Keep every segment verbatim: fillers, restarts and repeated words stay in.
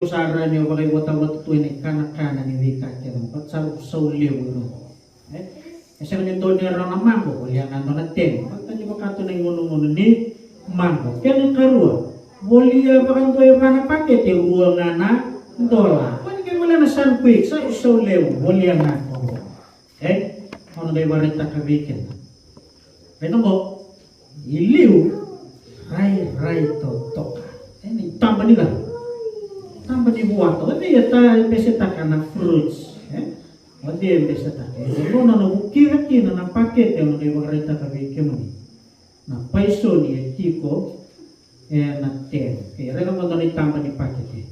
Sa rawa ni o vakaivotavota tu ena ikanakana ni veika kece, vata sa rau sau levu ira qo. E? E sega ni dua ni rawa na maqo, volia ga dua na ten. Vata ni vaka tu na igonogonu ni maqo. Kena ikarua, volia vakadua e va na pakete, rua ga na dola. Ko ni qai volia na Sunquick, sa rau sau levu, volia ga qo. E? Au na qai vakaraitaka vei keda. Raica qo, i liu, rairai totoka. E ni taba ni ka. Taba ni vuata. O cei e ta besetaka na fruits. E? O cei e besetaka. E nona na vukica kina na pakete au na qai vakaraitaka vei kemuni. Na paisoni e tiko ena ten. E raica mada na itaba ni pakete.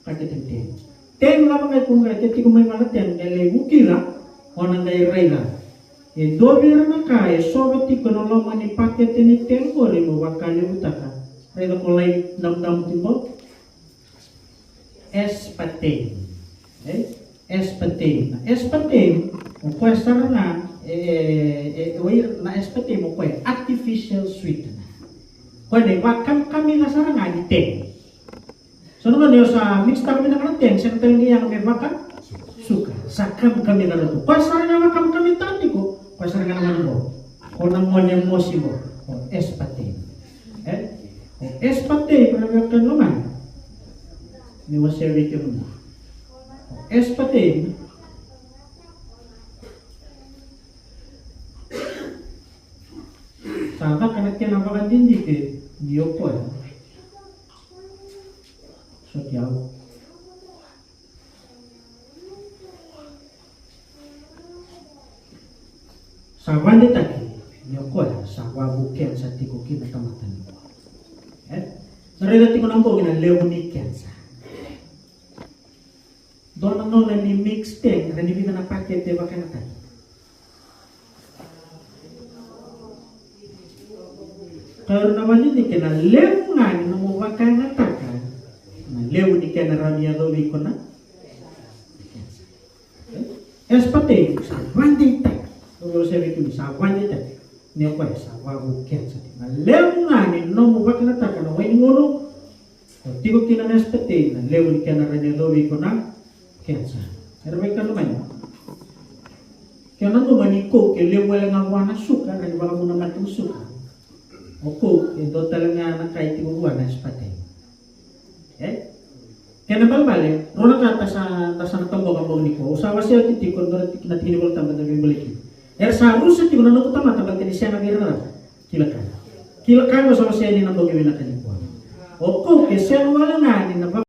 Pakete ni ten. Ten lava qai ko qai ke tiko mai vaka ten, qai lai vukica, o na qai raica. E dua vei ira na ka e sova tiko na loma ni pakete ni ten qori mo vakalevutaka. Raica ko lai damudamu tiko. Aspartame. E? Aspartame. Na aspartame, o koya sara ga, e, e, e, o ira na aspartame, o koya artificial sweetener. Koya na ivakamikamica sara ga ni ten. So na gauna o sa mix taka vinaka na ten, sega tale ni yaga me vaka suka. Sa kamikamica ratou. Koya sara ga vakamikamica tiko, koya sara ga na gauna qo. Ko na gone mosi qo, o aspartame. E? O aspartame, na veiwekani lomani. Ni wasea vei kemuni. O aspartame. Sa caka na kena vakadidike ni o koya. Soti au. Sa vakadeitaki ni o koya sa wavu kensa tiko kina tamata nikua. E? Sa raica tiko na bogi na levu ni kensa. Dua na gauna ni mix ten, ra ni vica na pakete vakayagataki. Ka ira na vakadeitaki na levu ga ni nomu vakayagataka, na levu ni kena rawa ni yacovi iko na aspartame. Sa vakadeitaki. Au sa vei kemuni sa vakadeitaki. Ni o koya sa wavu kensa. Na levu ga ni nomu vakayagataka na wai ni gunu, o tiko kina na aspartame, na levu ni kena rawa ni yacovi iko na kensa. Era veiwekani lomani. Ke o nanuma ni Coke e levu wale ga vua na suka, rawa ni vakavuna mate ni suka. O Coke e dua tale ga na ka e tiko vua na aspartame. E? Kena ibalebale, rua na ka da sa, da sa na toboka bogi nikua. Au sa wasea oti tiko e dua na tiki, na tiki ni Volatabu da veibolei kina. Era sa rusa tiko na noqu tamata baleta ni sega vei ira na cava. Kila ka. Kila ka, au sa wasea yani na bogi vinaka nikua. O Coke e sega wale ga ni na